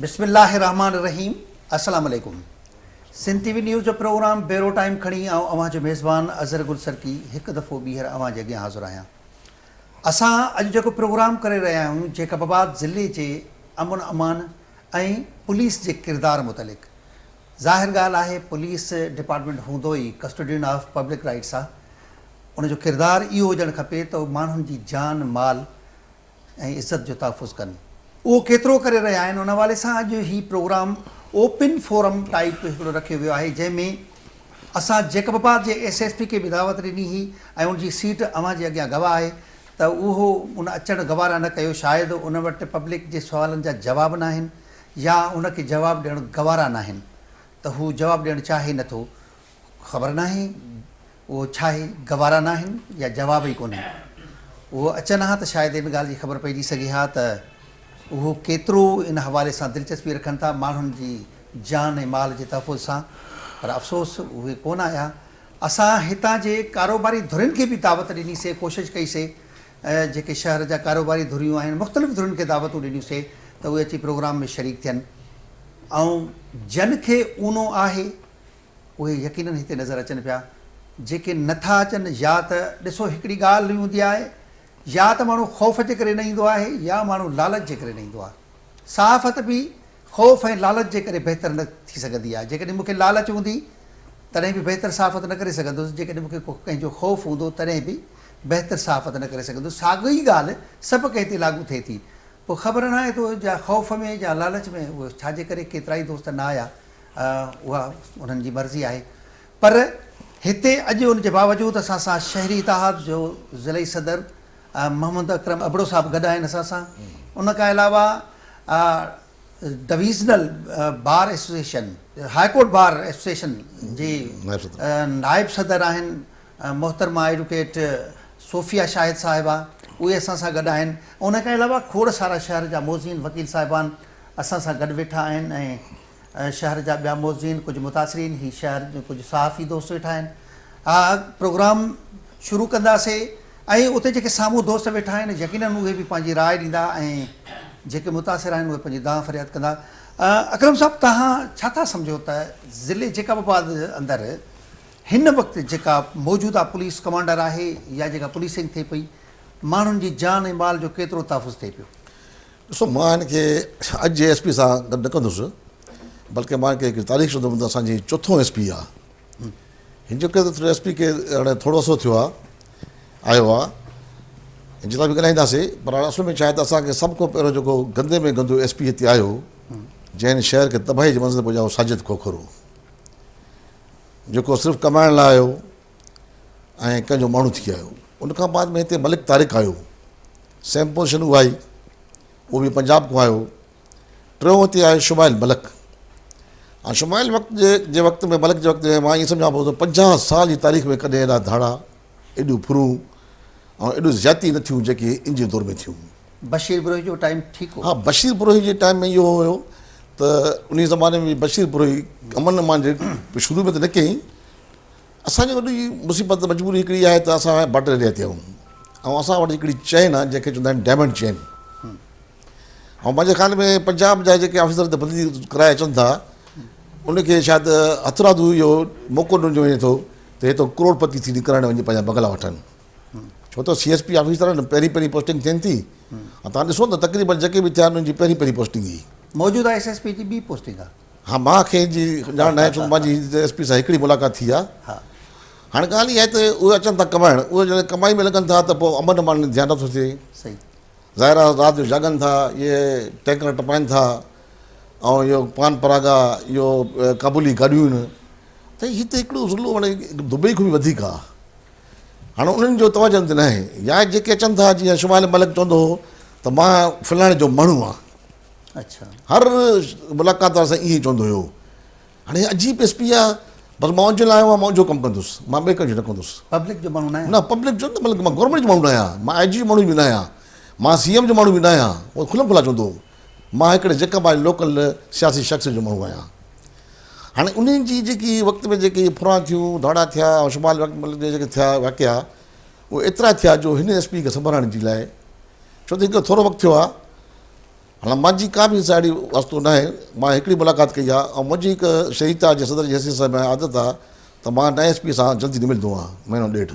بسم الله الرحمٰن الرحيم السلام عليڪم سنڌ ٽي وي نيوز جو پروگرام بيرو ٽائيم کڻي آئون اوهان جو ميزبان اظهر گل سرڪي هڪ دفعو ٻيهر اوهان جي اڳيان حاضر آهيان اسان اڄ جيڪو پروگرام ڪري رهيا آهيون جيڪب آباد ضلعي جي امن امان ۽ پوليس جي ڪردار متعلق ظاهر ڳالهه آهي پوليس ڊپارٽمينٽ هوندو ئي ڪسٽوڊين آف پبلڪ رائيٽس آهي ان جو ڪردار اهو هجڻ کپي ته ماڻهن جي جان مال ۽ عزت جو تحفظ ڪن. اهو ڪيترو ڪري رهيا آهن ان حوالي سان اڄ هي پروگرام اوپن فورم ٽائيپ هڪڙو رکيو ويو آهي جنهن ۾ اسان جيڪب آباد جي ايس ايس پي کي به دعوت ڏني هئي ۽ ان جي سيٽ اوهان جي اڳيان گواهه آهي ته اهو ان اچڻ گوارا نه ڪيو شايد ان وٽ پبلڪ جي سوالن جا جواب ناهن يا ان کي جواب ڏيڻ گوارا ناهن ته هو جواب ڏيڻ چاهي نٿو خبر ناهي اهو ڇاهي گوارا ناهن يا جواب ئي ڪونهي. اهو اچن ها ته شايد ان ڳالهه جي خبر پئجي سگهي ها ته اهو ڪيترو ان حوالي سان دلچسپي رکن ٿا ماڻهن جي جان ۽ مال جي تحفظ سان پر افسوس اهي ڪونه آيا. اسان هتان جي ڪاروباري ڌرين کي به دعوت ڏني سي ڪوشش ڪئي سي جيڪي شهر جا ڪاروباري ڌريون آهن مختلف ڌرين کي دعوتون ڏنيون سي ته اهي اچي پروگرام ۾ شريڪ ٿين ۽ جن کي اونو آهي اهي يقينن هتي نظر اچن پيا، جيڪي نه ٿا اچن يا ته ڏسو هڪڙي ڳالهه هوندي آهي يا ته ماڻهو خوف جي ڪري نه ايندو آهي يا ماڻهو لالچ جي ڪري نه ايندو آهي. صحافت به خوف ۽ لالچ جي ڪري بهتر نه ٿي سگهندي آهي. جيڪڏهن مون کي لالچ هوندي تڏهن به بهتر صحافت نه ڪري سگهندس، جيڪڏهن مون کي ڪنهن جو خوف هوندو تڏهن به بهتر صحافت نه ڪري سگهندس. ساڳي ڳالهه سڀ ڪنهن تي لاڳو ٿئي ٿي. پوء خبر ناهي ته جا خوف ۾ يا لالچ ۾ اهو ڇا جي ڪري ڪيترائي دوست نه آيا. اها انهن جي مرضي آهي پر هتي اڄ ان جي باوجود اسان سان شهري اتحاد جو ضلعي صدر محمد اڪرم ابڙو صاحب گڏ آهن اسان سان ان کان علاوه divisional bar association high court bar association جي نائب صدر آهن محترمه ايڊوڪيٽ صوفيا شاهد صاحبه اهي اسان سان گڏ آهن ان کان علاوه کوڙ سارا شهر جا موزين وڪيل صاحبان اسان سان گڏ ويٺا آهن ۽ شهر جا ٻيا معززين، ڪجهه متاثرين، هي شهر جون ڪجهه صحافي دوست ويٺا آهن. ها پروگرام شروع ڪنداسي ۽ اتي جيڪي سامهون دوست ويٺا آهن يقينن اهي به پنهنجي راء ڏيندا ۽ جيڪي متاثر آهن اهي پنهنجي دانهن فرياد ڪندا. اڪرم صاحب توهان ڇا ٿا سمجهو ته ضلعي جيڪب آباد اندر هن وقت جيڪا موجوده پوليس ڪمانڊر آهي يا جيڪا پوليسنگ ٿئي پئي ماڻهن جي جان ۽ مال جو ڪيترو تحفظ ٿئي پيو؟ ڏسو مان هن کي اڄ جي ايس پي سان گڏ نه ڪندس بلڪه مان هن کي هڪ تاريخ چوندم ته اسان جي چوٿون ايس پي آ هن جو ڪي ايس پي کي هاڻي ٿورو عرصو ٿيو آ آيو آ هن جي لاء به ڳالهائينداسي پر هاڻي اصل ۾ ڇا آهي ته اسان کي سڀ کان پهريون جيڪو گندي ۾ گندو ايس پي هتي آيو جنهن شهر کي تباهي جي منزل پهچايو ساجد کوکر هو جيڪو صرف ڪمائڻ لاء آيو ۽ ڪنهن جو ماڻهو ٿي آيو ان کان بعد ۾ هتي ملڪ طارق آيو سيم پوزيشن اها ئي اهو به پنجاب کان آيو ٽيون هتي آيو شمائل ملڪ ۽ شمائل وقت جي جي وقت ۾ ملڪ جي وقت ۾ مان ائين سمجهان پيو ته 50 سال جي تاريخ ۾ ڪڏهن ايڏا ڌاڙا ايڏيون ڦرون ۽ ايڏيون زيادتي نه ٿيون جيڪي ان جي دور ۾ ٿيون بشير بروهي جو ٽائيم ٺيڪ هو ها بشير بروهي جي ٽائيم ۾ اهو هيو ته انهي زماني ۾ بشير بروهي امن امان جي شروع ۾ ته نه ڪيائين اسان جي وڏي مصيبت مجبوري هڪڙي آهي ته اسان بارڊر ايريا تي آهيون ۽ اسان وٽ هڪڙي چين آهي جنهن کي چوندا آهن ڊائمنڊ چين ۽ منهنجي خيال ۾ پنجاب جا جيڪي آفيسر هتي بدلي ڪرائي اچن ٿا ان کي شايد هٿرادو اهو موقعو ڏنو وڃي ٿو ته هتو ڪروڙ پتي ٿي نڪرڻ وڃي پنهنجا بنگلا وٺن ڇو ته سي ايس پي آفيسر آهن پهرين پهرين پوسٽنگ ٿين ٿي ۽ تان ڏسو ته تقريبن جيڪي به ٿيا آهن انهن جي پهرين پهرين پوسٽنگ هئي موجوده ايس ايس پي جي ٻي پوسٽنگ آهي ها مان کي جي ڄاڻ ناهي ڇو منهنجي ايس پي سان هڪڙي ملاقات ٿي آهي هاڻي ڳالهه اها آهي ته اهي اچن ٿا ڪمائڻ اهي جڏهن ڪمائي ۾ لڳن ٿا ته پوء امن امان ڏي ڌيان نٿو ٿئي ظاهر آهي رات جو جاڳن ٿا اهي ٽينڪر ٽپائن ٿا ۽ اهو پان پراگا اهو ڪابلي گاڏيون آهن ته هتي هڪڙو ضلعو هاڻي دبئي کان به وڌيڪ آهي هاڻي انهن جو توجه نه آهي يا جيڪي اچن ٿا جيئن شمال ملڪ چوندو هو ته مان فلاڻي جو ماڻهو آهيان اڇا. هر ملاقات واري سان ائين ئي چوندو هيو. هاڻي هي عجيب ايس پي آ بس مان ان جي لاء آيو آهيان مان ان جو ڪم ڪندس مان ٻئي ڪنهن جو نه ڪندس. پبلڪ جو ماڻهو ناهيان. نه پبلڪ جو نه بلڪه مان گورنمينٽ جو ماڻهو ناهيان مان آء جي جو ماڻهو به ناهيان مان سي ايم جو ماڻهو به ناهيان هو کلم کلا چوندو هو مان هڪڙي جيڪب آباد لوڪل سياسي شخص جو ماڻهو آهيان. هاڻي انهن جي جيڪي وقت ۾ جيڪي ڦران ٿيون ڌاڙا ٿيا ۽ شمال وقت ملڪ جي جيڪي ٿيا واقعا اهي ايترا ٿيا جو هن ايس پي کي سنڀالڻ جي لاء ڇو ته هڪ ٿورو وقت ٿيو آ. هاڻي منهنجي ڪا به سان اهڙي واسطو ناهي، مان هڪڙي ملاقات ڪئي آهي ۽ منهنجي هڪ شهيد تاج جي صدر جي حيثيت سان عادت آهي ته مان نئين ايس پي سان جلدي نه ملندو آهيان، مهينو ڏيڍ.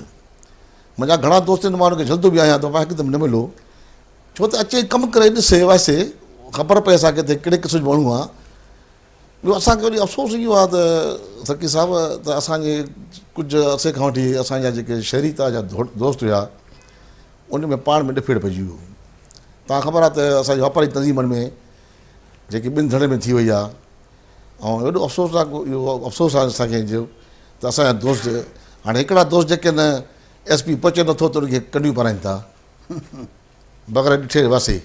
منهنجا گهڻا دوست آهن مان انهن کي جهلندو به آهيان ته بابا هڪدم نه ملو، ڇو ته اچي ڪم ڪري ڏسي وائسي خبر پئي اسان کي ته ڪهڙي قسم جو ماڻهو آهي. ٻيو اسان کي وري افسوس اهو آهي ته سرڪي صاحب ته اسان جي ڪجهه عرصي کان وٺي اسان جا جيڪي شهري اتحاد جا دوست هيا ان ۾ پاڻ ۾ ڏڦيڙ پئجي ويو. توهان خبر آهي ته اسان جي واپاري تنظيمن ۾ جيڪي ٻن ڌڙن ۾ ٿي وئي آهي ۽ ايڏو افسوسناڪ اهو افسوس آهي اسان کي جو ته اسان جا دوست هاڻي هڪڙا دوست جيڪي نه ايس پي پهچي نٿو ته ان کي ڪنڊيون پارائين ٿا بغير ڏٺي واسي.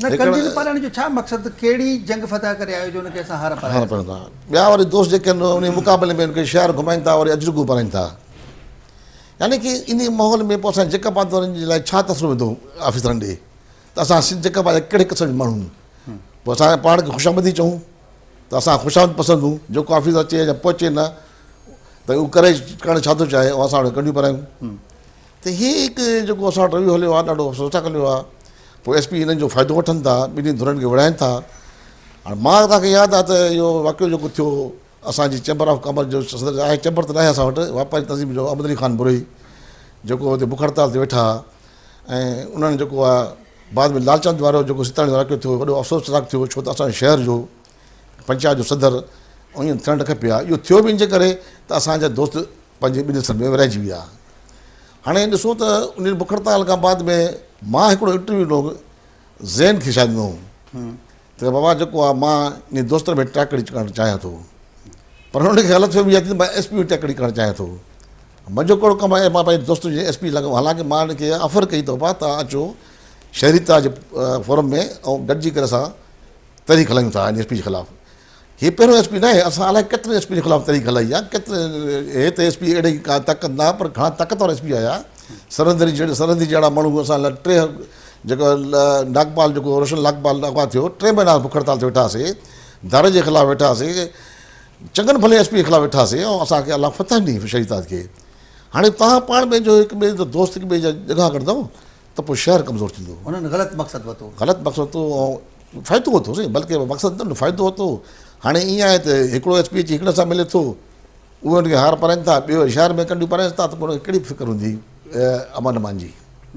نه ڪنڊين پارائڻ جو ڇا مقصد ڪهڙي جنگ فتح ڪري آيو جو ان کي اسان هار پارائي ٿا. ٻيا وري دوست جيڪي آهن ان مقابلي ۾ ان کي شهر گهمائين ٿا وري اجرڪون پارائين ٿا يعني ڪي انهي ماحول ۾ پوء اسان جيڪب آباد وارن جي لاء ڇا تاثر ويندو آفيسرن ڏي ته اسان سنڌ جيڪب آباد جا ڪهڙي قسم جا ماڻهو آهيون پوء اسان پاڻ کي خوشامدي چئون ته اسان خوشامد پسند هون جيڪو آفيسر اچي يا پهچي نه ته هو ڪري ڪرڻ ڇا ٿو چاهي ۽ اسان وٽ ڪنڊيون پارايون ته هي هڪ جيڪو اسان وٽ رويو هليو آهي ڏاڍو افسوسناڪ هليو آهي پوء ايس پي هنن جو فائدو وٺن ٿا ٻنهي ڌرين کي وڙهائن ٿا هاڻي مان توهان کي ياد آهي ته اهو واقعو جيڪو ٿيو اسان جي چيمبر آف ڪامرس جو صدر آهي چيمبر ته ناهي اسان وٽ واپاري تنظيم جو احمد علي خان بروهي جيڪو هتي بک هڙتال تي ويٺا هئا ۽ انهن جيڪو آهي بعد ۾ لالچند وارو جيڪو ستاڻي وارو واقعو ٿيو وڏو افسوسناڪ ٿيو ڇو ته اسان جي شهر جو پنچائت جو صدر ائين ٿيڻ نه کپي ها اهو ٿيو به ان جي ڪري ته اسان جا دوست پنهنجي ٻن حصن ۾ ورهائجي ويا. هاڻي ڏسو ته ان بک هڙتال کان بعد ۾ مان هڪڙو انٽرويو ڏنو زين کي شايد ڏنو ته بابا جيڪو آهي مان ان دوستن ۾ ٽاڪڙي ڪرڻ چاهيان ٿو پر هن کي غلط فهمي آهي ته مان ايس پي ۾ ٽاڪڙي ڪرڻ چاهيان ٿو منهنجو ڪهڙو ڪم آهي مان پنهنجي دوست جي ايس پي لڳم حالانڪه مان هن کي آفر ڪئي ته بابا توهان اچو شهري اتحاد جي فورم ۾ ۽ گڏجي ڪري اسان تحريڪ هلايون ٿا ان ايس پي جي خلاف هي پهريون ايس پي ناهي، اسان الائي ڪيترن ايس پي جي خلاف تحريڪ هلائي آهي، ڪيترن هي ته ايس پي اهڙي ڪا طاقت نه آهي پر گهڻا طاقتور ايس پي آيا، سرهندري جهڙي سرهندي جهڙا ماڻهو اسان لاء ٽي جيڪو ناگپال جيڪو روشن ناگپال اغوا ٿيو ٽي مهينا بک هڙتال تي ويٺا هئاسي، ڌر جي خلاف ويٺا هئاسي، چڱن ڀلي ايس پي جي خلاف ويٺا هئاسي ۽ اسان کي الله فتح ڏني شهيد تاج کي. هاڻي توهان پاڻ ۾ جو هڪ ٻئي جو دوست هڪ ٻئي جا ڄڳها ڪڍندؤ ته پوء شهر ڪمزور ٿيندو. انهن غلط مقصد ورتو. غلط مقصد ورتو ۽ فائدو ورتو سائين بلڪه مقصد نه فائدو ورتو. هاڻي ائين آهي ته هڪڙو ايس پي اچي هڪڙي سان ملي ٿو اهي ان کي هار پارائين ٿا ٻيو وري شهر ۾ ڪنڊيون پارائين ٿا ته پوء ان کي ڪهڙي فڪر هوندي امن امان جي.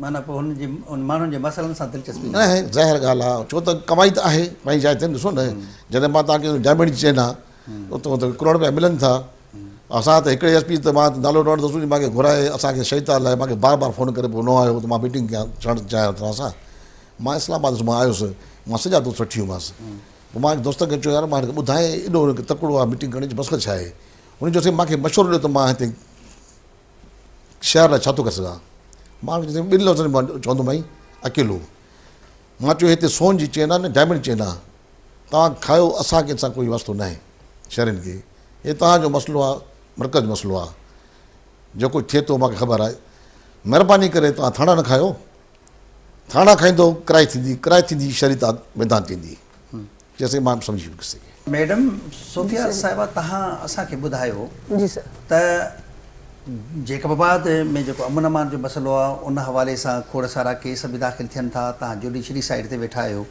معنيٰ پوء هن جي ان ماڻهن جي مسئلن سان دلچسپي نه آهي. ظاهر ڳالهه آهي ڇو ته ڪمائي ته آهي پنهنجي جاء تي ڏسو نه جڏهن مان توهان کي ڊائمنڊ جي چين آهي اتو ته ڪروڙ رپيا ملن ٿا. اسان ته هڪڙي ايس پي ته مان نالو نه وٺندس مان کي گهرائي اسان کي شهيد لاء مان کي بار بار فون ڪري پوء نه آيو ته مان ميٽنگ ڪيان ٿيڻ چاهيان توهان سان مان اسلام آباد مان آيس مان سڄا دوست وٺي ويومانس پوء مان دوستن کي چيو يار مان هن کي ٻڌائي ايڏو هن کي تڪڙو آهي ميٽنگ ڪرڻ جو مسئلو ڇا آهي هن چيو سائين مان کي مشورو ڏيو ته مان هتي شهر لاء ڇا ٿو ڪري سگهان مان هن کي ٻن لفظن ۾ چوندومائين اڪيلو مان چيو هتي سون جي چين آهي نه ڊائمنڊ چين آهي توهان کايو اسان کي ان سان ڪوئي واسطو ناهي شهرين کي هي توهان جو مسئلو آهي مرڪز جو مسئلو آهي جيڪو ٿئي ٿو مونکي خبر آهي مهرباني ڪري توهان ٿاڻا نه کايو ٿاڻا کائيندو ڪرائي ٿيندي ڪرائي ٿيندي شهري تان ميدان ٿيندي جيسين مان سمجهي ويس کي. ميڊم صوفيا صاحبه توهان اسان کي ٻڌايو جي سر. ته جيڪب آباد ۾ جيڪو امن امان جو مسئلو آهي ان حوالي سان کوڙ سارا ڪيس به داخل ٿين ٿا توهان جوڊيشري سائيڊ تي ويٺا آهيو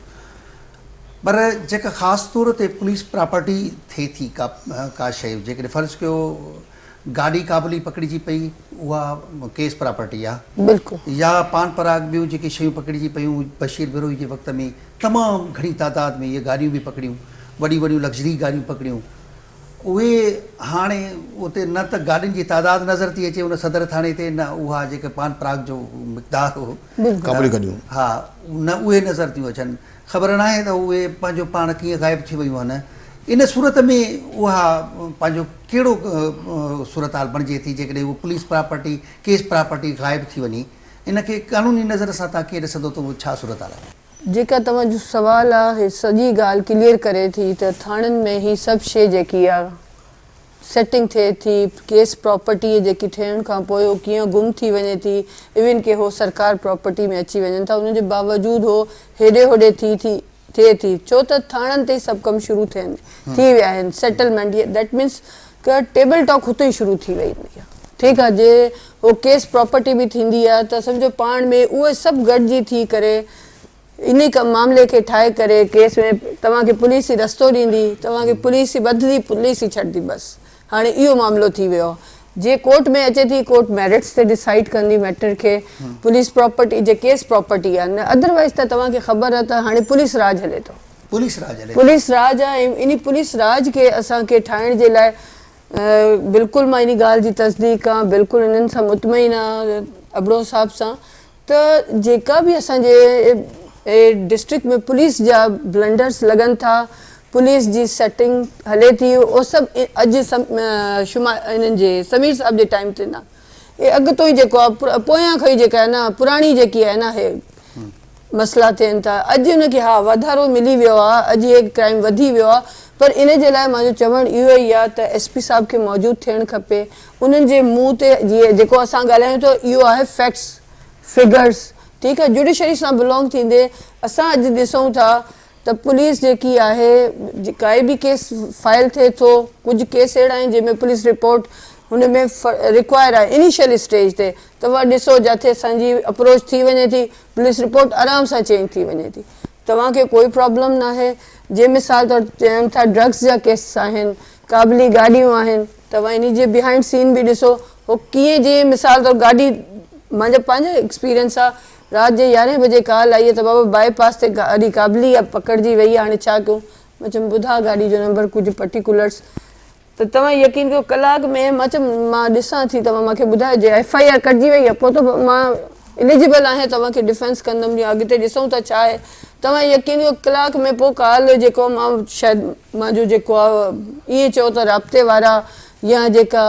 پر جيڪا خاص طور تي پوليس پراپرٽي ٿئي ٿي ڪا ڪا شيء جيڪڏهن فرض ڪيو گاڏي ڪابلي پڪڙجي پئي اها ڪيس پراپرٽي آ بلڪل. يا پان پراگ ٻيون جيڪي شيون پڪڙجي پيون بشير بروهي جي وقت ۾ تمام گهڻي تعداد ۾ اهي گاڏيون به پڪڙيون وڏيون وڏيون لگزري گاڏيون پڪڙيون اهي هاڻي اتي نه ته گاڏين جي تعداد نظر ٿي اچي ان صدر ٿاڻي تي نه اها جيڪي پان پراگ جو مقدار هو ڪابلي گاڏيون ها نه اهي نظر ٿيون اچن خبر ناهي ته اهي پنهنجو پاڻ ڪيئن غائب ٿي ويون آهن. ان صورت ۾ اها پنهنجو ڪهڙو صورتحال بڻجي ٿي جيڪڏهن اهو پوليس پراپرٽي، ڪيس پراپرٽي غائب ٿي وڃي ان کي قانوني نظر سان توهان ڪيئن ڏسندو ته اهو ڇا صورتحال آهي؟ جيڪا توهان جو سوال آ هي سڄي ڳالهه ڪليئر ڪري ٿي ته ٿاڻن ۾ هي سڀ شي جيڪي آ سيٽنگ ٿئي ٿي، ڪيس پراپرٽيء جيڪي ٺهڻ کان پوء هو ڪيئن گم ٿي وڃي ٿي، ايون ڪي هو سرڪار پراپرٽي ۾ اچي وڃن ٿا ان جي باوجود هو هيڏي هوڏي ٿي ٿي ٿئي ٿي ڇو ته ٿاڻن تي ئي سڀ ڪم شروع ٿين ٿي ويا آهن سيٽلمينٽ that means ڪه ٽيبل ٽاڪ هتي ئي شروع ٿي ويندي آهي ٺيڪ آهي جي هو ڪيس پراپرٽي به ٿيندي آهي ته سمجهو پاڻ ۾ اهي سڀ گڏجي ٿي ڪري. انهي ڪم معاملي کي ٺاهي ڪري ڪيس ۾ توهان کي پوليس ئي رستو ڏيندي، توهان کي پوليس ئي ٻڌندي، پوليس ئي ڇڏندي بس هاڻي اهو معاملو ٿي ويو آهي. جي ڪورٽ ۾ اچي ٿي ڪورٽ ميرٽس تي ڊسائيڊ ڪندي ميٽر کي، پوليس پراپرٽي جي ڪيس پراپرٽي آهي نه ادروائيز ته توهان کي خبر آهي ته هاڻي پوليس راڄ هلي ٿو. پوليس راڄ هلي ٿو. پوليس راڄ آهي ۽ انهي پوليس راڄ کي اسان کي ٺاهڻ جي لاء بلڪل مان انهي ڳالهه جي تصديق آهيان بلڪل انهن سان مطمئن آهيان ابڙو صاحب سان ته جيڪا به اسان جي ڊسٽرڪٽ ۾ پوليس جا بلنڊرس لڳن ٿا پوليس جي سيٽنگ هلي ٿي اهو سڀ اڄ شما انهن جي سمير صاحب جي ٽائيم تي نه اهي اڳتو ئي جيڪو آهي پويان کان ئي جيڪا آهي نه پراڻي جيڪي آهي نه اهي مسئلا ٿين ٿا اڄ ان کي ها واڌارو ملي ويو آهي اڄ هي ڪرائيم وڌي ويو آهي پر ان جي لاء منهنجو چوڻ اهو ئي آهي ته ايس پي صاحب کي موجود ٿيڻ کپي انهن جي منهن تي جيئن جيڪو اسان ڳالهايون ٿا اهو آهي فيڪٽس فگرس ٺيڪ آهي جوڊيشري سان بلونگ ٿيندي اسان اڄ ڏسون ٿا ته پوليس جيڪي آهي ڪائي به ڪيس فائل ٿئي ٿو ڪجهه ڪيس اهڙا آهن جنهن ۾ پوليس رپورٽ هن ۾ رڪوائر آهي انيشل اسٽيج تي توهان ڏسو جاٿي اسان جي اپروچ ٿي وڃي ٿي پوليس رپورٽ آرام سان چينج ٿي وڃي ٿي توهان کي ڪوئي پرابلم ناهي جي مثال طور چون ٿا ڊرگس جا ڪيس آهن قابلي گاڏيون آهن توهان انهي جي بيهائنڊ سين به ڏسو هو ڪيئن جيئن مثال طور گاڏي منهنجو پنهنجو ايڪسپيرينس آ رات جي يارهين بجي ڪال آئي ته بابا بائي پاس تي گاڏي قابلي آ پڪڙجي وئي آ هاڻي ڇا ڪيون مان چيم ٻڌاء گاڏي جو نمبر ڪجهه پرٽيڪولرس ته توهان يقين ڪيو ڪلاڪ ۾ مان چيم مان ڏسان ٿي توهان مان کي ٻڌايو جي ايف I R ڪٽجي وئي آ پوء ته مان اليجبل آهيان توهان کي ڊفينس ڪندم يا اڳتي ڏسون ٿا ڇا آهي توهان يقين ڪيو ڪلاڪ ۾ پوء ڪال جيڪو مان شايد مانجو جيڪو آ ائين چئو ته رابطي وارا يا جيڪا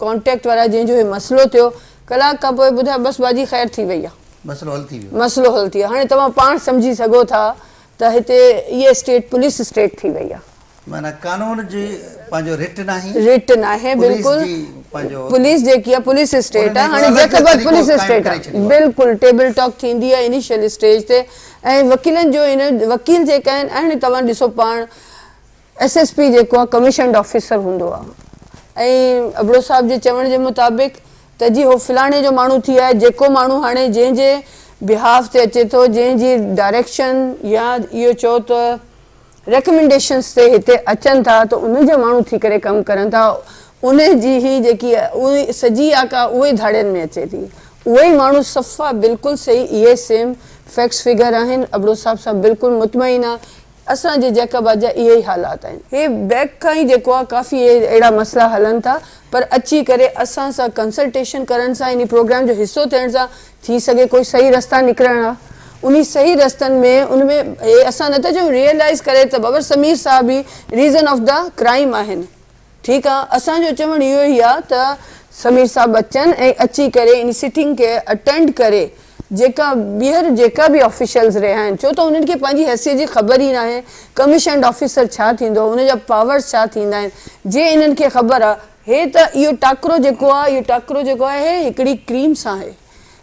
ڪانٽيڪٽ وارا جنهن جو هي مسئلو ٿيو ڪلاڪ کان پوء ٻڌايو بس باجي خير ٿي وئي آ. مسئلو حل ٿي ويو. مسئلو حل ٿي ويو هاڻي توهان پاڻ سمجهي سگهو ٿا ته هتي اها اسٽيٽ پوليس اسٽيٽ ٿي وئي آ. معنيٰ قانون جي پنهنجو رٽ ناهي. رٽ ناهي بلڪل پوليس جيڪي آ پوليس اسٽيٽ آ هاڻي جيڪب آباد پوليس اسٽيٽ آ بلڪل ٽيبل ٽاڪ ٿيندي آ انيشل اسٽيج تي ۽ وڪيلن جو ان وڪيل جيڪا آهن هاڻي توهان ڏسو پاڻ ايس ايس پي جيڪو آ ڪميشنڊ آفيسر هوندو آ ۽ ابڙو صاحب جي چوڻ جي مطابق ته جي هو فلاڻي جو ماڻهو ٿي آهي جيڪو ماڻهو هاڻي جنهن جي بيهاف تي اچي ٿو جنهن جي ڊائريڪشن يا اهو چئو ته ريڪمينڊيشنز تي هتي اچن ٿا ته انهن جا ماڻهو ٿي ڪري ڪم ڪرن ٿا انهي جي هي جيڪي اهي سڄي آڪا اهي ڌاڙين ۾ اچي ٿي اهي ئي ماڻهو صفا بلڪل صحيح اهي سيم فيڪٽس فگر آهن ابڙو صاحب سان بلڪل مطمئن آ اسان جي جيڪب آباد جا اهي ئي حالات آهن هي بيڪ کان ئي جيڪو آ ڪافي اهي اهڙا مسئلا هلن ٿا پر اچي ڪري اسان سان ڪنسلٽيشن ڪرڻ سان انهي پروگرام جو حصو ٿيڻ سان ٿي سگهي ڪوئي صحيح رستا نڪرڻ آ انهي صحيح رستن ۾ ان ۾ هي اسان نه ٿا چئون ريئلائيز ڪري ته بابر سمير صاحب ئي ريزن آف the crime آهن ٺيڪ آ اسان جو چوڻ اهو ئي آ ته سمير صاحب اچن ۽ اچي ڪري انهي سٽنگ کي اٽينڊ ڪري جيڪا ٻيهر جيڪا به آفيشلز رهيا آهن ڇو ته انهن کي پنهنجي حيثيت جي خبر ئي ناهي ڪميشنڊ آفيسر ڇا ٿيندو ان جا پاورز ڇا ٿيندا آهن جي انهن کي خبر آ هي ته اهو ٽاڪرو جيڪو آ، اهو ٽاڪرو جيڪو آهي هڪڙي ڪريم سان آهي.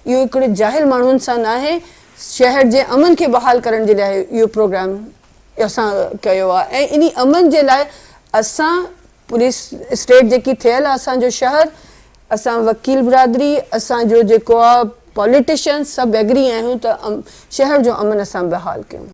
اهو هڪڙي جاهل ماڻهن سان ناهي. شهر جي امن کي بحال ڪرڻ جي لاء اهو پروگرام اسان ڪيو آ ۽ انهي امن جي لاء اسان پوليس اسٽيٽ جيڪي ٿيل آ اسان جو شهر، اسان وڪيل برادري، اسان جو جيڪو آ پاليٽيشنز سڀ ايگري آهيون ته شهر جو امن اسان بحال ڪيون.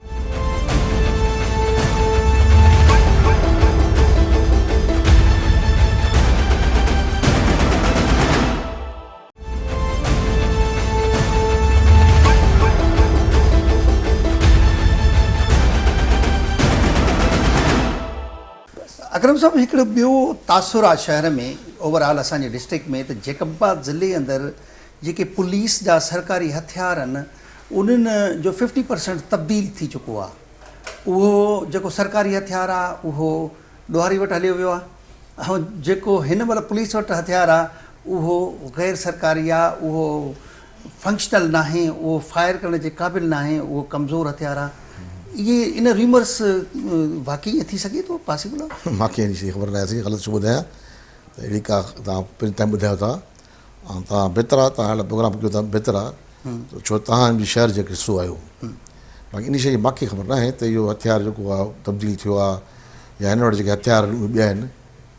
اڪرم صاحب هڪڙو ٻيو تاثر آ شهر ۾ اوور آل اسان جي ڊسٽرڪٽ ۾ ته جيڪب آباد ضلعي اندر جيڪي پوليس جا سرڪاري هٿيار آهن انهن جو ففٽي پرسنٽ تبديل ٿي چڪو آهي اهو جيڪو سرڪاري هٿيار آهي اهو ڏوهاري وٽ هليو ويو آهي ۽ جيڪو هن مهل پوليس وٽ هٿيار آهي اهو غير سرڪاري آهي اهو فنڪشنل ناهي اهو فائر ڪرڻ جي قابل ناهي اهو ڪمزور هٿيار آهي اهي ان ريومرس واقعي ائين ٿي سگهي ٿو پاسيبل آهي؟ مانکي ان جي خبر ناهي سائين غلط ڇو ٻڌايان ته اهڙي ڪا توهان پهرين ٽائيم ٻڌايو ٿا ۽ توهان بهتر آ توهان اهڙا پروگرام ڪيو ٿا بهتر آ ڇو توهان به شهر جو هڪ حصو آهيو باقي ان شيء جي ماکي خبر ناهي ته اهو هٿيار جيڪو آ تبديل ٿيو آ يا هن وٽ جيڪي هٿيار آهن اهي ٻيا آهن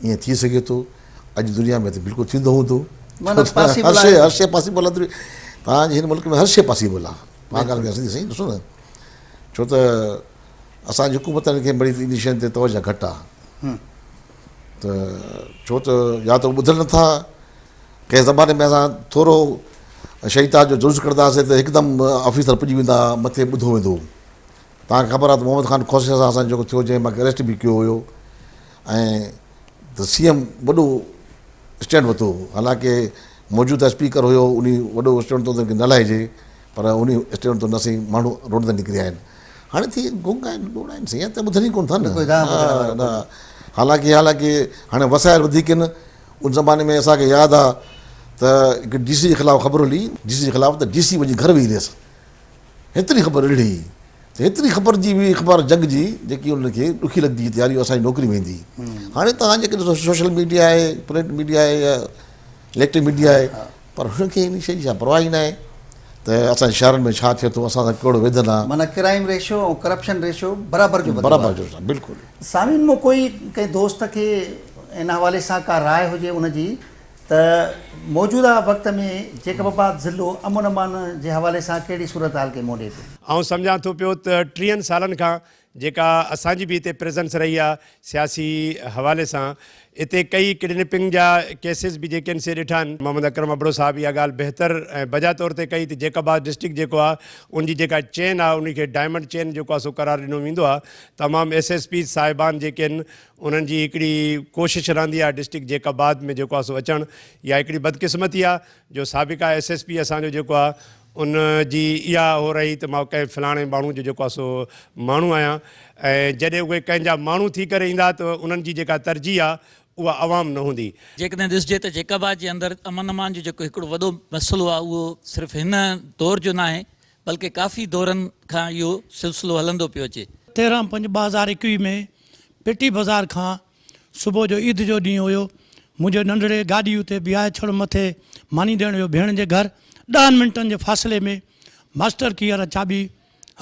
ائين ٿي سگهي ٿو اڄ دنيا ۾ ته بلڪل ٿيندو هوندو هر شيء هر شيء پاسيبل آ توهان جي هن ملڪ ۾ هر شيء پاسيبل آ مان ڳالهه ڪيان سائين ڏسو نه. ڇو ته اسان جي حڪومتن کي مڙئي انهن شين تي توجه گهٽ آ ته ڇو ته يا ته ٻڌن نٿا. ڪنهن زماني ۾ اسان ٿورو شهيد جو جلوس ڪڍندا هئاسين ته هڪدم آفيسر پڄي ويندا هئا، مٿي ٻڌو ويندو هو. توهان کي خبر آهي ته محمد خان کوسي سان اسان جو جيڪو ٿيو جنهن مان کي اريسٽ به ڪيو هيو ۽ ته سي ايم وڏو اسٽينڊ ورتو هو حالانڪه موجوده اسپيڪر هيو انهي وڏو اسٽينڊ ورتو ته نه لاهجي پر انهي اسٽينڊ ورتو نه سائين ماڻهو روڊ تي نڪري آيا آهن هاڻي ٿي گنگ آهن ٻوڙا آهن سائين ته ٻڌن ئي ڪونه ٿا نه نه حالانڪه حالانڪه هاڻي وسائل وڌيڪ آهن ان زماني ۾ اسان کي ياد آ ته هڪ ڊي سي جي خلاف خبر هلي ڊي سي جي خلاف ته ڊي سي وڃي گهر ويهي رهيس هيتري خبر اهڙي هئي ته هيتري خبر جي به اخبار جنگ جي جيڪي انهن کي ڏکي لڳندي هئي ته يار اهو اسان جي نوڪري ويندي. هاڻي توهان جيڪي ڏسو سوشل ميڊيا آهي، پرنٽ ميڊيا آهي يا اليڪٽرڪ ميڊيا آهي پر هنن کي ان شيء جي ڇا پرواهه ئي ناهي ته اسان جي شهرن ۾ ڇا ٿئي ٿو اسان سان ڪهڙو ويڌن آهي. معنيٰ ڪرائيم ريشو ۽ ڪرپشن ريشو برابر جو وڌيو آهي. برابر جو بلڪل. سامعين مون ڪوئي ڪنهن دوست کي ان حوالي سان ڪا راء هجي ان جي ته موجوده وقت ۾ جيڪب آباد ضلعو امن امان جي حوالي سان ڪهڙي صورتحال کي منهن ڏئي ٿو؟ آئون سمجهان ٿو پيو ته ٽيهن سالن کان جيڪا اسان جي به هتي پريزنس رهي آ سياسي حوالي سان اتي ڪئي ڪڊنيپنگ جا ڪيسز به جيڪي آهن سي ڏٺا آهن. محمد اڪرم ابڙو صاحب اها ڳالهه بهتر ۽ بجا طور تي ڪئي ته جيڪب آباد ڊسٽرڪٽ جيڪو آ ان جي جيڪا چين آ ان کي ڊائمنڊ چين جيڪو آ سو قرار ڏنو ويندو آ تمام ايس ايس پيز صاحبان جيڪي آهن انهن جي هڪڙي ڪوشش رهندي آهي ڊسٽرڪٽ جيڪب آباد ۾ جيڪو آهي سو اچڻ اها هڪڙي بدقسمتي آهي جو سابقه ايس ايس پي اسان جو جيڪو آهي ان جي اها هو رهي ته مان ڪنهن فلاڻي ماڻهو جو جيڪو آهي سو ماڻهو آهيان ۽ جڏهن اهي ڪنهن جا ماڻهو ٿي ڪري ايندا ته انهن جي جيڪا ترجيح آهي اها عوام نه هوندي. جيڪڏهن ڏسجي ته جيڪب آباد جي اندر امن امان جو جيڪو هڪڙو وڏو مسئلو آهي اهو صرف هن دور جو ناهي بلڪه ڪافي دورن کان اهو سلسلو هلندو پيو اچي. 13 پنج 2021 ۾ پيٽي بازار کان صبح جو عيد جو ڏينهن هيو منهنجو ننڍڙي گاڏي اتي بيهائي ڇڙ مٿي ماني ڏيڻ ويو ڀيڻ جي گهر ڏهن منٽن جي فاصلي ۾ ماسٽر ڪي وارا چاٻي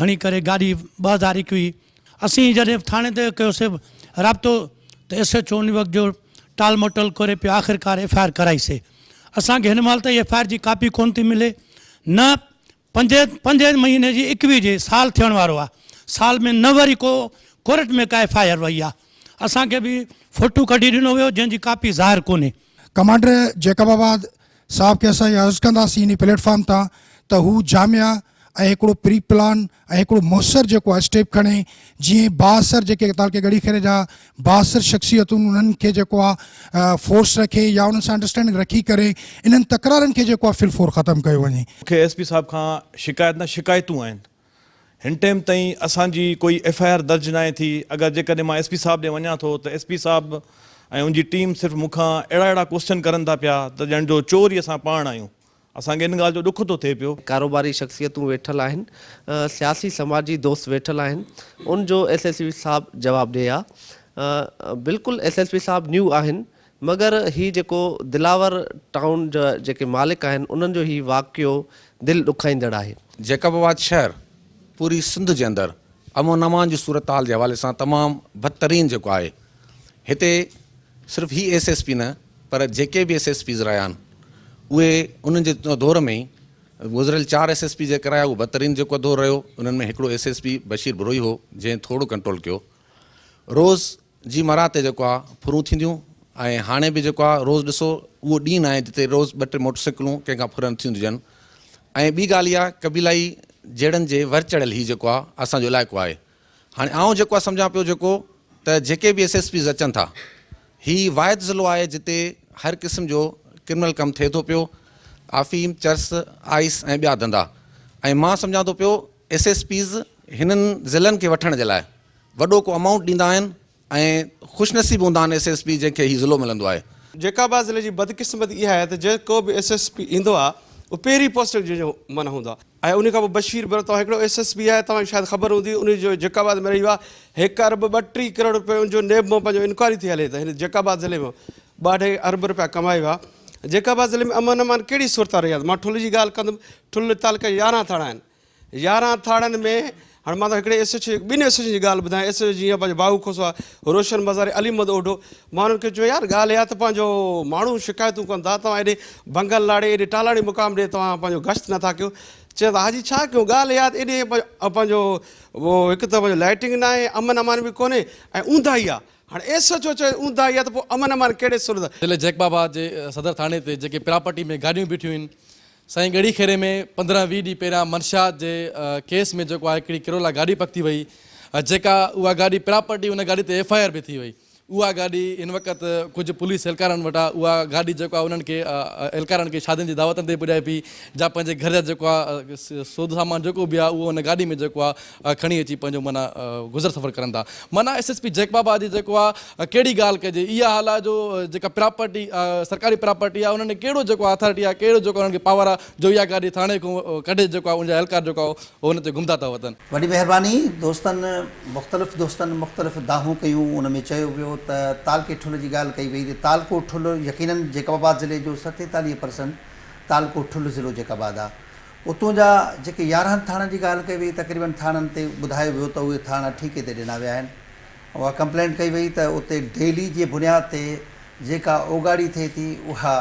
هڻي ڪري گاڏي 2021 اسين جڏهن ٿاڻي تي ڪيوسي رابطو ته ايس ايڇ او ان وقت جو ٽال مٽول ڪري پيو آخرڪار ايف I R ڪرائي سي اسان کي هن مهل تائين ايف I R جي ڪاپي ڪونه ٿي ملي نه پنجين پنجين مهيني جي 21 جي سال ٿيڻ وارو آ سال ۾ نه وري ڪو ڪورٽ ۾ ڪا ايف I R وئي آ اسان کي به فوٽو ڪڍي ڏنو ويو جنهن جي ڪاپي ظاهر ڪونهي. ڪمانڊر جيڪب آباد صاحب کي اسان اهو عرض ڪنداسين انهي پليٽ فارم تان ته هو جامع ۽ هڪڙو پري پلان ۽ هڪڙو موثر جيڪو آهي اسٽيپ کڻي جيئن بااثر جيڪي تعلقي ڳڙهي خيري جا بااثر شخصيتون انهن کي جيڪو آهي فورس رکي يا انهن سان انڊرسٽينڊنگ رکي ڪري انهن تڪرارن کي جيڪو آهي في الفور ختم ڪيو وڃي. مون کي ايس پي صاحب کان شڪايت نه شڪايتون آهن هن ٽائيم تائين اسان جي ڪوئي ايف I R درج ناهي ٿي اگر جيڪڏهن مان ايس پي صاحب ڏي وڃان ٿو ته ايس پي صاحب ۽ ان جي ٽيم صرف مون کان اهڙا اهڙا ڪوسچن ڪرن ٿا پيا ته ڄڻ جو چور ئي اسان پاڻ آهيون اسان کي ان ڳالهه جو ڏک ٿو ٿئي پيو. ڪاروباري شخصيتون ويٺل آهن، سياسي سماجي دوست ويٺل آهن، ان جو ايس ايس پي صاحب جواب ڏئي ها. بلڪل ايس ايس پي صاحب نيو آهن مگر هي جيڪو دلاور ٽائون جا جيڪي مالڪ آهن انهن جو هي واقعو دل ڏکائيندڙ آهي. جيڪب آباد شهر پوري سنڌ جي اندر امن امان جي صورتحال جي حوالي سان تمام بدترين جيڪو آهي هتي صرف هي ايس ايس پي نه پر جيڪي به ايس ايس پيز رهيا آهن اهي انهن جي دور ۾ ئي گذريل چار ايس ايس پي جيڪي رهيا اهو بدترين جيڪو دور رهيو انهن ۾ هڪڙو S S P Bashir Brohi هو جنهن ٿورو ڪنٽرول ڪيو روز جي مرا تي جيڪو آهي ڦرون ٿينديون ۽ هاڻي به جيڪو آهي روز ڏسو اهو ڏينهن ناهي جتي روز ٻه ٽي موٽر سائيڪلون ڪنهن کان ڦرن ٿيون هجن ۽ ٻي ڳالهه اها قبيلائي جهيڙن جي ور چڙهيل هي جيڪو آهي اسان جو علائقو آهي هاڻي آئون جيڪو آهي سمجهان پيو جيڪو ته جيڪي به ايس ايس پيز اچن ٿا هي واحد ضلعو آهي جتي هر قسم جو ڪرمنل ڪم ٿئي ٿو پيو آفيم چرس آئس ۽ ٻيا ڌنڌا ۽ مان سمجهان ٿو پيو ايس ايس پيز هنن ضلعن کي وٺڻ جي لاء وڏو ڪو امائونٽ ڏيندا آهن ۽ خوش نصيب هوندا آهن ايس ايس پي جنهن کي هي ضلعو ملندو آهي. جيڪب آباد ضلعي جي بدقسمتي اها آهي ته جيڪو به ايس ايس پي ايندو آهي اهو پهرين پوسٽنگ جنهن جو معنيٰ هوندو آهي ۽ انهي کان پوء بشير ڀرت توهان هڪڙو ايس ايس پي آهي توهان کي شايد خبر هوندي انهي جو جيڪب آباد ۾ رهي ويو آهي هڪ ارب 32 ڪروڙ روپيه ان جو نيب مان پنهنجو انڪوائري ٿي هلي ته هن جيڪب آباد ضلعي مان ٻه اڍائي ارب روپيا ڪمائي ويا جيڪب آباد ضلعي ۾ امن امان ڪهڙي صورتحال رهي آهي مان ٺل جي ڳالهه ڪندم ٺل تعلقي جا 11 ٿاڻا آهن 11 ٿاڻن ۾ هاڻي مان ته هڪڙي ايس ايڇ او ٻن ايس ايڇ او جي ڳالهه ٻڌايان ايس ايڇ او جيئن پنهنجو باهو کوسو آهي روشن مزاري علي محمد اوڍو مان انهن کي چيو يار ڳالهه اها ته پنهنجو ماڻهو شڪايتون ڪن ٿا توهان ايڏي بنگل لاڙي ايڏي ٽالاڻي مقام ڏي توهان پنهنجو گشت نٿا ڪيو چيو ته حاجي ڇا ڪيون ڳالهه اها ته ايڏي پنهنجو هڪ ته پنهنجو لائٽنگ ناهي امن امان به ڪونهي ۽ اونداهي آهي هاڻي ايس ايڇ او چيو اونداهي آهي ته پوء امن امان ڪهڙي صورت ضلعي جيڪب آباد جي صدر ٿاڻي تي جيڪي پراپرٽي ۾ گاڏيون بيٺيون آهن سائين ڳڙهي خيري ۾ 15 20 ڏينهن پهريان منشيات جي ڪيس ۾ جيڪو آهي هڪڙي ڪرولا گاڏي پڪتي وئي جيڪا اها گاڏي پراپرٽي ان گاڏي تي ايف I R به ٿي وئي اها گاڏي هن وقت ڪجهه پوليس اهلڪارن وٽ آهي اها گاڏي جيڪو آهي انهن کي اهلڪارن کي شادين جي دعوتن تي پڄائي پئي جا پنهنجي گهر جا جيڪو آهي سود سامان جيڪو به آهي اهو ان گاڏي ۾ جيڪو آهي کڻي اچي پنهنجو معنيٰ گذر سفر ڪرن ٿا معنيٰ ايس ايس پي جيڪب آباد جي جيڪو آهي ڪهڙي ڳالهه ڪجي اها حال آهي جو جيڪا پراپرٽي سرڪاري پراپرٽي آهي انهن کي ڪهڙو جيڪو آهي اٿارٽي آهي ڪهڙو جيڪو انهن کي پاور آهي جو اها گاڏي ٿاڻي کان ڪڍي جيڪو آهي ان جا اهلڪار جيڪو آهي هو ان تي گهمندا ٿا وتن. وڏي مهرباني دوستن مختلف دوستن مختلف دانهون ڪيون ان ۾ چيو ويو ته تعلقي ٺل جي ڳالهه ڪئي وئي ته تعلقو ٺل يقينن جيڪب آباد ضلعي جو 47 پرسنٽ تعلقو ٺل ضلعو جيڪب آباد آ اتون جا جيڪي 11 ٿاڻن جي ڳالهه ڪئي وئي تقريبن ٿاڻن تي ٻڌايو ويو ته اهي ٿاڻا ٺيڪي تي ڏنا ويا آهن اها ڪمپلينٽ ڪئي وئي ته اتي ڊيلي جي بنياد تي جيڪا اوڳاڙي ٿئي ٿي اها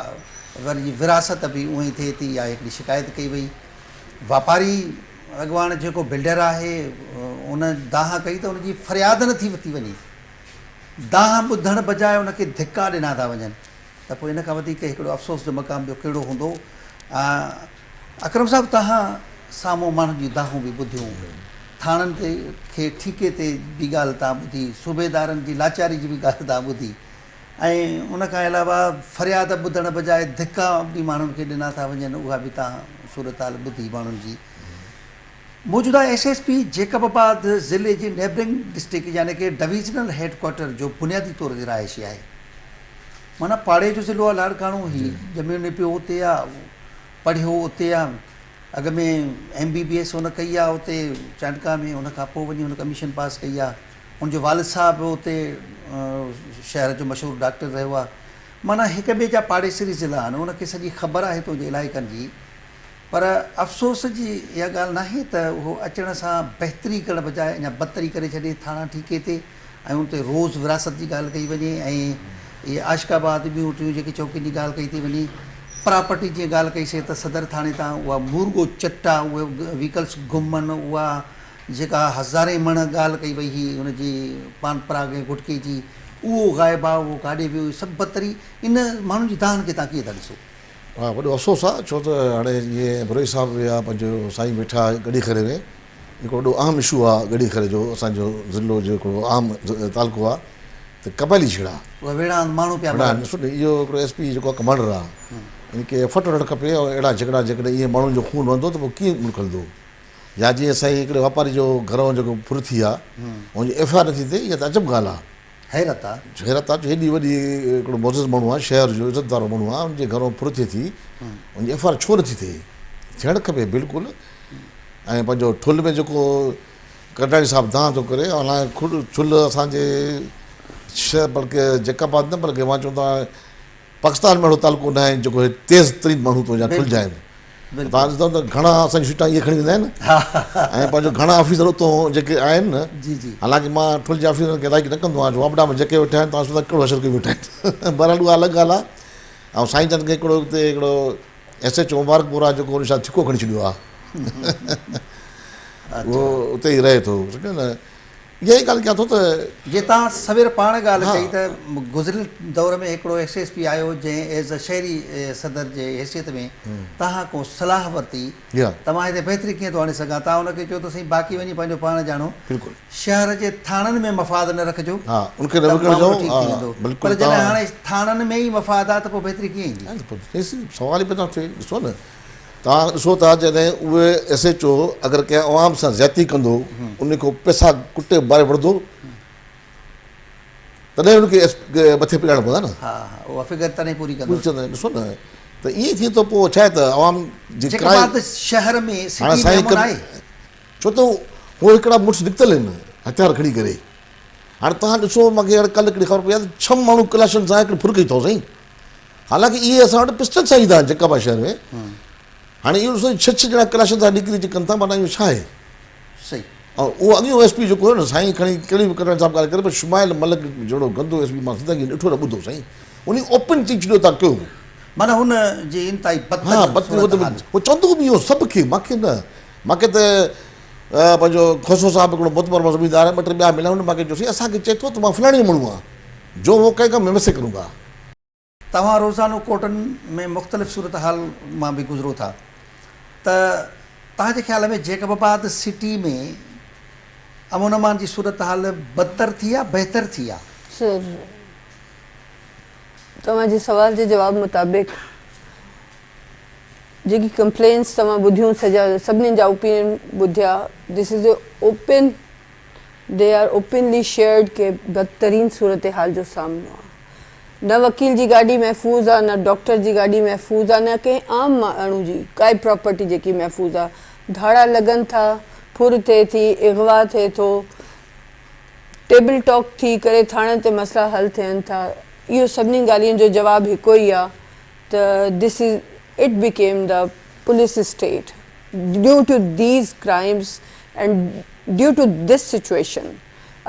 وري ورهاست به اونئي ٿئي ٿي اها هڪڙي شڪايت ڪئي وئي. واپاري اڳواڻ جيڪو بلڊر آهي ان دانهن ڪئي ته ان جي فرياد نه ٿي ورتي وڃي. دانهن ٻڌڻ بجاء ان کي ڌڪا ڏنا ٿا وڃن ته پوء ان کان وڌيڪ هڪڙو افسوس جو مقام ٻيو ڪهڙو هوندو. اڪرم صاحب توهان سامهون ماڻهن جون دانهون به ٻڌيون، ٿاڻن تي کي ٺيڪي تي به ڳالهه توهان ٻڌي، صوبيدارن جي لاچاري جي به ڳالهه توهان ٻڌي ۽ ان کان علاوه فرياد ٻڌڻ بجاء ڌڪا به ماڻهن کي ڏنا ٿا وڃن اها به توهان صورتحال ٻڌي ماڻهن جي. موجوده S S P Jacobabad ضلعي جي نيبرنگ ڊسٽرڪٽ يعني ڪي ڊويزنل هيڊ ڪوارٽر جو بنيادي طور تي رهائشي آهي معنيٰ پاڙي جو ضلعو آهي لاڙڪاڻو هي ڄميو نپيو اتي آ پڙهيو اتي آ اڳ ۾ ايم بي بي ايس هن ڪئي آ اتي چانڊڪا ۾ ان کان پوء وڃي هن ڪميشن پاس ڪئي آ هن جو والد صاحب به اتي شهر جو مشهور ڊاڪٽر رهيو آ معنيٰ هڪ ٻئي جا پاڙيسري ضلعا آهن ان کي سڄي خبر آهي تنهنجي علائقن جي پر افسوس جي اها ڳالهه ناهي ته اهو اچڻ سان بهتري ڪرڻ بجاء اڃا بدتري ڪري ڇڏي ٿاڻا ٺيڪي تي ۽ ان تي روز وراثت جي ڳالهه ڪئي وڃي ۽ اهي عاشق آباد ٻيون ٽيون جيڪي چوڪين جي ڳالهه ڪئي ٿي وڃي پراپرٽي جيئن ڳالهه ڪئي سي ته صدر ٿاڻي تان اها مورڳو چٽا اهي وهيڪلس گم آهن اها جيڪا هزارين مڻ ڳالهه ڪئي وئي هئي ان جي پان پراگ ۽ گٽڪي جي اهو غائب آهي اهو ڪاڏي ويو اهي سڀ بدتري ان ماڻهن جي دانهن کي توهان ڪيئن ٿا ڏسو؟ ها وڏو افسوس آ ڇو ته هاڻي جيئن بروهي صاحب ويا پنهنجو سائين ويٺا ڳڙهي خيري ۾ هڪڙو وڏو اهم اشو آ ڳڙهي خيري جو اسان جو ضلعو جو هڪڙو اهم تعلقو آ ته قبائلي جھيڙا اهي ويڙهاند ماڻهو پيا مرن. ڏسو نه اهو هڪڙو ايس پي جيڪو آ ڪمانڊر آ ان کي ايفرٽ وٺڻ کپي ۽ اهڙا جھڳڙا جيڪڏهن ايئن ماڻهن جو خون وهندو ته پوء ڪيئن ملڪ هلندو يا جيئن سائين هڪڙي واپاري جو گهرئون جيڪو ڦر ٿي آ ان جي ايف I R نٿي ٿئي اها ته عجب ڳالهه آ. حيرت آ. حيرت آ جو هيڏي وڏي هڪڙو معزز ماڻهو آ شهر جو عزت وارو ماڻهو آ ان جي گهرئون ڦر ٿئي ٿي ان جي ايف I R ڇو نٿي ٿئي ٿيڻ کپي بلڪل ۽ پنهنجو ٺل ۾ جيڪو ڪٽاڻي صاحب دانهن ٿو ڪري حالانڪه ٺل اسان جي شهر بلڪه جيڪب آباد نه بلڪه مان چوندو آهيان پاڪستان ۾ اهڙو تعلقو ناهي جيڪو هي تيز ترين ماڻهو تو جا ٺل جا آهن توهان ڏسندؤ ته گهڻا اسان جون سيٽان اهي کڻي ويندا آهن ۽ پنهنجو گهڻا آفيسر اتو جيڪي آهن نه حالانڪه مان ٺل جي آفيسرن کي لائيڪ نه ڪندو آهيان جو واپڊا ۾ جيڪي ويٺا آهن توهان ڏسو ته ڪهڙو حشر ڪيو ويٺا آهن بهرحال اها الڳ ڳالهه آهي ۽ سائين جن کي هڪڙو اتي هڪڙو ايس ايڇ او مبارڪپور آهي جيڪو ان سان ٿڪو کڻي ڇڏيو آهي اهو اتي ئي رهي ٿو سمجهو نه اها ئي ڳالهه ڪيان ٿو ته. جي توهان سوير پاڻ ڳالهه ڪئي ته گذريل دور ۾ هڪڙو ايس ايس پي آيو جنهن ايز ا شهري صدر جي حيثيت ۾ توهان کان صلاح ورتي ته مان هتي بهتري ڪيئن ٿو آڻي سگهان توهان ان کي چيو ته سائين باقي وڃي پنهنجو پاڻ ڄاڻو شهر جي ٿاڻن ۾ مفاد نه رکجو ته معاملو ٺيڪ ٿي ويندو پر جڏهن هاڻي ٿاڻن ۾ ئي مفاد آ ته پوء بهتري ڪيئن ايندي. سوال ئي پيدا ٿو ٿئي ڏسو نه توهان ڏسو ٿا جڏهن اهي ايس ايڇ او اگر ڪنهن عوام سان زيادتي ڪندو ان کان پئسا ڪٽي باري وٺندو تڏهن ان کي مٿي پڄائڻو پوندا نه. ها ها اها فگر تڏهن پوري ڪندو. ڏسو نه ته ائين ٿئي ٿو پوء ڇا آهي ته عوام جي جيڪب آباد شهر ۾ سٽي ۾ امن آهي. ڇو ته هو هڪڙا مڙس نڪتل آهن هٿيار کڻي ڪري هاڻي توهان ڏسو مون کي هاڻي ڪلهه هڪڙي خبر پئي آهي ته ڇهه ماڻهو ڪلاشن سان هڪڙي ڦر ڪئي اٿئون سائين حالانڪه اهي اسان وٽ پسٽل سان ايندا آهن جيڪب آباد شهر ۾ هاڻي اهو ڏسو ڇهه ڇهه ڄڻا ڪلاشن سان نڪري اچي ڪن ٿا معنيٰ اهو ڇا آهي صحيح. ۽ اهو اڳيون ايس پي جيڪو هيو نه سائين کڻي ڪهڙي به ڪٽڻ صاحب ڳالهه ڪري پر شمائل ملڪ جهڙو گندو ايس پي مان زندگي ۾ ڏٺو نه ٻڌو سائين انهي اوپن چئي ڇڏيو تان ڪيو. معنيٰ هن جي انتهائي بدترين ها بدترين صورتحال. هو چوندو به اهو سڀ کي مان کي نه مان کي ته پنهنجو کوسو صاحب هڪڙو معتبر زميندار آهي ٻه ٽي ٻيا مليا هن مان کي چيو سائين اسان کي چئي ٿو ته مان فلاڻي جو ماڻهو آهيان جو هو ڪنهن کان مين ويسي ڪرون گا. توهان روزانو ڪورٽن ۾ مختلف صورتحال مان به گذرو ٿا ته توهان جي خيال ۾ جيڪب آباد سٽي ۾ امن امان جي صورتحال بدتر ٿي آ بهتر ٿي آ؟ سر توهان جي سوال جي جواب مطابق جيڪي ڪمپلينس توهان ٻڌيون سڄا سڀني جا اوپينين ٻڌيا this is a open They are openly shared ڪي بدترين صورتحال جو سامنو آ. نه وڪيل جي گاڏي محفوظ آ نه ڊاڪٽر جي گاڏي محفوظ آ نه ڪنهن عام ماڻهو جي ڪائي پراپرٽي جيڪي محفوظ آ. ڌاڙا لڳن ٿا، ڦر ٿئي ٿي، اغوا ٿئي ٿو، ٽيبل ٽاڪ ٿي ڪري ٿاڻن تي مسئلا حل ٿين ٿا. اهو سڀني ڳالهين جو جواب هڪو ئي آ ته this is it became the police state. Due to these crimes and due to this situation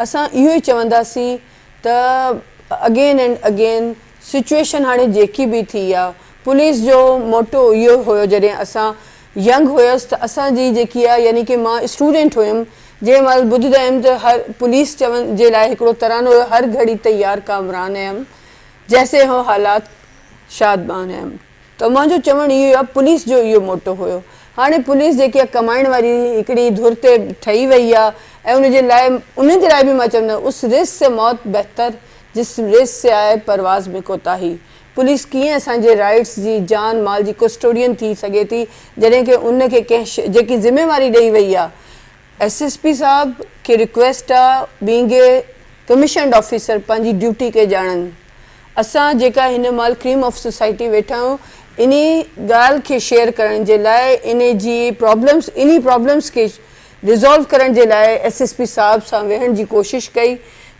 اسان اهو ئي چونداسين ته اگين اينڊ اگين سچوئيشن هاڻي جيڪي به ٿي آ پوليس جو موٽو اهو هيو جڏهن اسان ينگ هيس ته اسان جي جيڪي آ يعني ڪي مان اسٽوڊنٽ هيم جنهن مهل ٻڌندا هيم ته هر پوليس چون جي لاء هڪڙو ترانو هيو هر گهڙي تيار ڪامران هيم جيسي هو حالات شادمان هيم. ته منهنجو چوڻ اهو آهي پوليس جو اهو موٽو هيو هاڻي پوليس جيڪي آهي ڪمائڻ واري هڪڙي ڌر تي ٺهي وئي آهي ۽ ان جي لاء انهن جي لاء به مان چوندس اس ريس سي موت بهتر جس ريس سي آئي پرواز ۾ ڪوتاهي پوليس ڪيئن اسان جي رائيٽس جي جان مال جي ڪسٽوڊين ٿي سگهي ٿي جڏهن ڪي ان کي ڪنهن جيڪي ذميواري ڏئي وئي آهي ايس ايس پي صاحب کي رڪويسٽ آ بينگ اي ڪميشنڊ آفيسر پنهنجي ڊيوٽي کي ڄاڻن اسان جيڪا هن مهل ڪريم آف سوسائٽي ويٺا آهيون انهي ڳالهه کي شيئر ڪرڻ جي لاء انهي جي پرابلمس انهي پرابلمس کي ريزالو ڪرڻ جي لاء ايس ايس پي صاحب سان ويهڻ جي ڪوشش ڪئي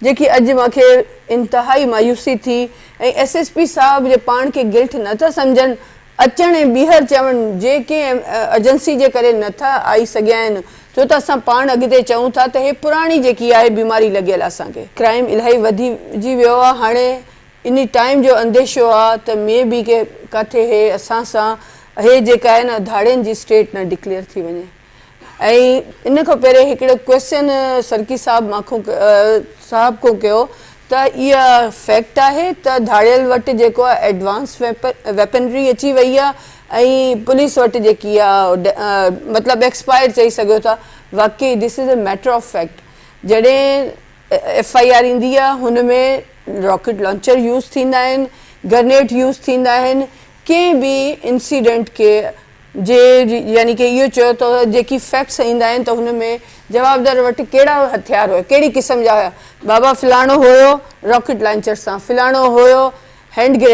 جيڪي اڄ مان کي انتهائي مايوسي ٿي ۽ ايس ايس پي صاحب جي پاڻ کي گلٽ نه ٿا سمجهن اچڻ ۽ ٻيهر چوڻ جي ڪنهن ايجنسي جي ڪري نه ٿا آئي سگهيا آهن ڇو ته اسان پاڻ اڳتي چئون ٿا ته هي پراڻي جيڪي آهي بيماري لڳيل آهي اسان کي. ڪرائيم الاهي وڌي ويو آهي هاڻي انهي ٽائيم جو انديشو آهي ته مي بي ڪي ڪاٿي هي اسان سان هي جيڪا آهي نه ڌاڙين جي اسٽيٽ نه ڊڪليئر ٿي وڃي. ۽ ان کان پهرين هڪڙو ڪويسچن سرڪي صاحب مان کان صاحب کان ڪيو ته اها فيڪٽ آهي ته ڌاڙيل وٽ جيڪو آهي ايڊوانس ويپنري اچي وئي آهي ۽ پوليس وٽ جيڪي آهي مطلب ايڪسپائر چئي سگهو ٿا واقعي this is a matter of fact جڏهن ايف I R ايندي آهي هن ۾ راڪيٽ لانچر يوز ٿيندا آهن گرنيڊ يوز ٿيندا آهن ڪنهن به انسيڊنٽ کي جي يعني ڪي اهو چيو ته جيڪي فيڪٽس ايندا آهن ته هن ۾ جوابدار وٽ ڪهڙا هٿيار هيا ڪهڙي قسم جا هيا بابا فلاڻو هيو راڪيٽ لانچر سان فلاڻو هيو هينڊ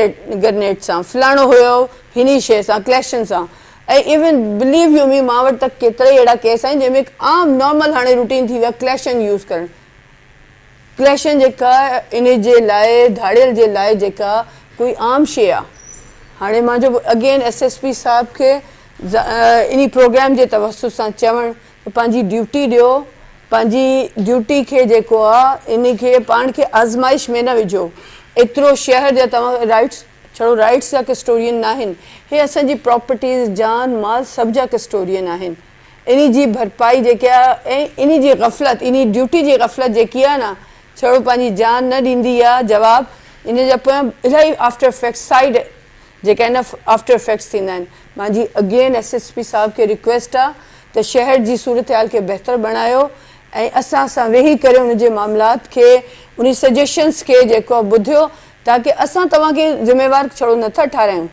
گرنيڊ سان فلاڻو هيو هني شيء سان ڪليشن سان ۽ ايون بليو يو مي مان وٽ ته ڪيترا ئي اهڙا ڪيس آهن جنهن ۾ عام نارمل هاڻي روٽين ٿي ويو آهي ڪليشن يوز ڪرڻ ڪليشن جيڪا انهي جي لاء ڌاڙيل جي لاء جيڪا ڪوئي عام شيء آ هاڻي مان جو اگين ايس ايس پي صاحب کي انهي پروگرام جي توسط سان چوڻ ته پنهنجي ڊيوٽي ڏيو پنهنجي ڊيوٽي کي جيڪو آ انهي کي پاڻ کي آزمائش ۾ نه وجهو ايترو شهر جا توهان رائيٽس ڇڙو رائيٽس جا ڪسٽورين ناهن هي اسان جي پراپرٽيز جان مال سڀ جا ڪسٽورين آهن انهي جي ڀرپائي جيڪي آ ۽ انهي جي غفلت انهي ڊيوٽي جي غفلت جيڪي آ نه ڇڙو پنهنجي جان نه ڏيندي آ جواب انهي جا پويان الاهي آفٽر افيڪٽس سائيڊ جيڪا آهن نه آفٽر افيڪٽس ٿيندا آهن مانجي اگين ايس ايس پي صاحب کي ريڪويسٽ آ ته شهر جي صورتحال کي بهتر بڻايو ۽ اسان سان ويهي ڪري ان جي معاملات کي انهي سجيشنس کي جيڪو آ ٻڌيو تاڪه اسان توهان کي ذميوار ڇڙو نه ٿا ٺارايون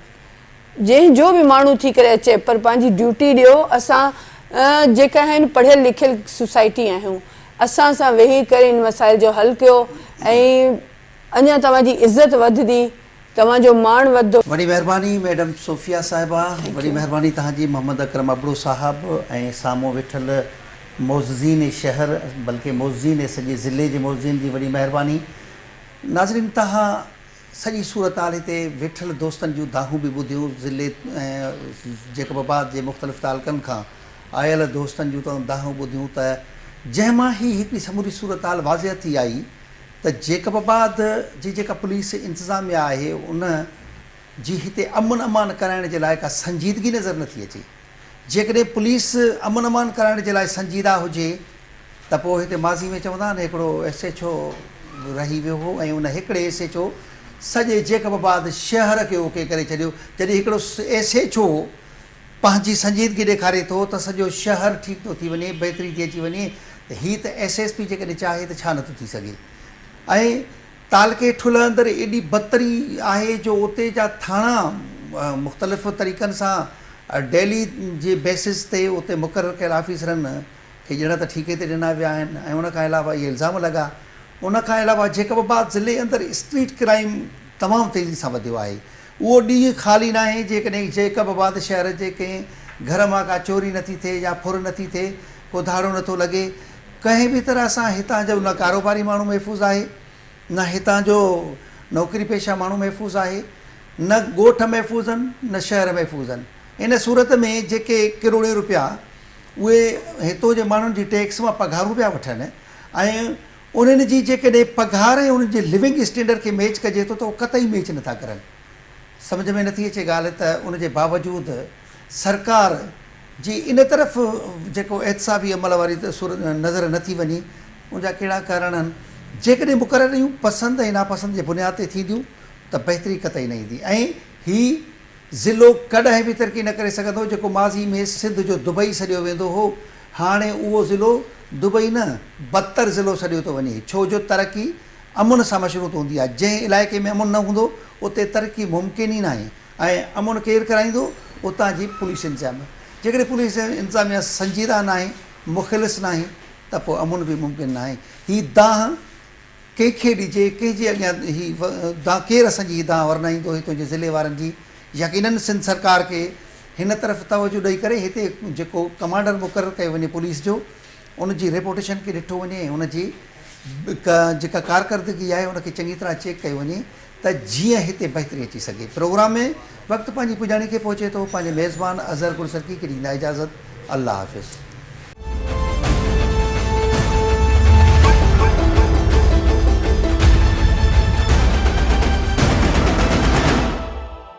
جنهن جو به ماڻهو ٿي ڪري اچي پر پنهنجي ڊيوٽي ڏيو اسان جيڪا آهن پڙهيل لکيل سوسائٽي آهيون اسان سان ويهي ڪري ان مسائل جو حل ڪيو ۽ اڃا توهان جي عزت وڌندي توهان جو ماڻ وڌندو. وڏي مهرباني ميڊم صوفيا صاحبه وڏي مهرباني توهان جي محمد اڪرم ابڙو صاحب ۽ سامهون ويٺل معززين شهر بلڪه معززين سڄي ضلعي جي معززين جي وڏي مهرباني ناظرين توهان سڄي صورتحال هتي ويٺل دوستن جون دانهون به ٻڌيون، ضلعي جيڪب آباد جي مختلف تعلقن کان آيل دوستن جون دانهون ٻڌيون ته جنهن مان هي هڪڙي سموري صورتحال واضح ٿي آئي ته جيڪب آباد جي جيڪا پوليس انتظاميا آهي ان جي هتي امن امان ڪرائڻ جي لاء ڪا سنجيدگي نظر نٿي اچي. جيڪڏهن پوليس امن امان ڪرائڻ جي لاء سنجيده هجي ته پوء هتي ماضي ۾ چوندا آهن هڪڙو ايس ايڇ او رهي ويو هو ۽ ان هڪڙي ايس ايڇ او سڄي جيڪب آباد شهر کي اوڪي ڪري ڇڏيو. جڏهن هڪڙو ايس ايڇ او پنهنجي سنجيدگي ڏيکاري ٿو ته سڄو شهر ٺيڪ ٿو ٿي وڃي، بهتري ٿي اچي وڃي ته هي ته ايس ايس پي جيڪڏهن چاهي ته ڇا نٿو ٿي سگهي ۽ تعلقي ٺلهه اندر ايڏي بدتري آهي جو اتي جا ٿاڻا مختلف طريقن سان ڊيلي جي بيسز تي اتي مقرر ڪيل آفيسرن کي ڄڻ ته ٺيڪي تي ڏنا ويا آهن ۽ ان کان علاوه اهي الزام لڳا ان کان علاوه جيڪب آباد ضلعي اندر اسٽريٽ ڪرائيم تمام تيزي سان وڌيو آهي اهو ڏينهن خالي ناهي جيڪڏهن جيڪب آباد شهر جي ڪنهن گهر مان ڪا چوري نٿي ٿئي يا ڦر نٿي ٿئي ڪو ڌاڙو نٿو لڳي ڪنهن به طرح سان هتان جو نه ڪاروباري ماڻهو محفوظ آهي نه هتان جو نوڪري پيشه ماڻهو محفوظ آهي نه ڳوٺ محفوظ آهن نه شهر محفوظ آهن ان صورت ۾ جيڪي ڪروڙين روپيا اهي هتو جي ماڻهن جي ٽيڪس مان پگهارون پيا وٺن ۽ انهن جي جيڪڏهن پگهار ۽ انهن جي لونگ اسٽينڊرڊ کي ميچ ڪجي ٿو ته اهو قطعي ميچ نٿا ڪرن. سمجهه ۾ نٿي اچي ڳالهه ته ان جي باوجود سرڪار جي ان طرف جيڪو احتسابي عمل واري صورت نظر نٿي وڃي ان جا ڪهڙا ڪارڻ آهن. جيڪڏهن مقرريون پسند ۽ ناپسند جي بنياد تي ٿينديون ته بهتري قطعي نه ايندي ۽ هي ضلعو ڪڏهن به ترقي نه ڪري سگهندو، جيڪو ماضي ۾ سنڌ جو دبئي سڏيو ويندو هو، هاڻي اهو ضلعو دبئي نه بدتر ضلعو سڏيو ٿو وڃي، ڇو جو ترقي امن سان مشروط هوندي آهي، جنهن علائقي ۾ امن نه هوندو اتي ترقي ممڪن ئي ناهي ۽ امن ڪير ڪرائيندو اتان جي پوليس انتظاميا، جيڪڏهن پوليس انتظاميا سنجيده ناهي، مخلص ناهي ته پوء امن به ممڪن ناهي، هي دانهن ڪنهن کي ڏجي، ڪنهن جي اڳيان هي دانهن، ڪير اسان جي هي دانهن ورنائيندو هتون جي ضلعي وارن جي، يقينن سنڌ سرڪار کي هن طرف توجه ڏئي ڪري هتي جيڪو ڪمانڊر مقرر ڪيو وڃي پوليس جو ان جي ريپوٽيشن کي ڏٺو وڃي ۽ ان جي جيڪا ڪارڪردگي آهي ان کي چڱي طرح چيڪ ڪيو وڃي ته جيئن هتي بهتري اچي سگهي. پروگرام ۾ وقت پنهنجي پڄاڻي کي پهچي ٿو. پنهنجي ميزبان اظهر گل سرڪي کي ڏيندا اجازت. الله حافظ.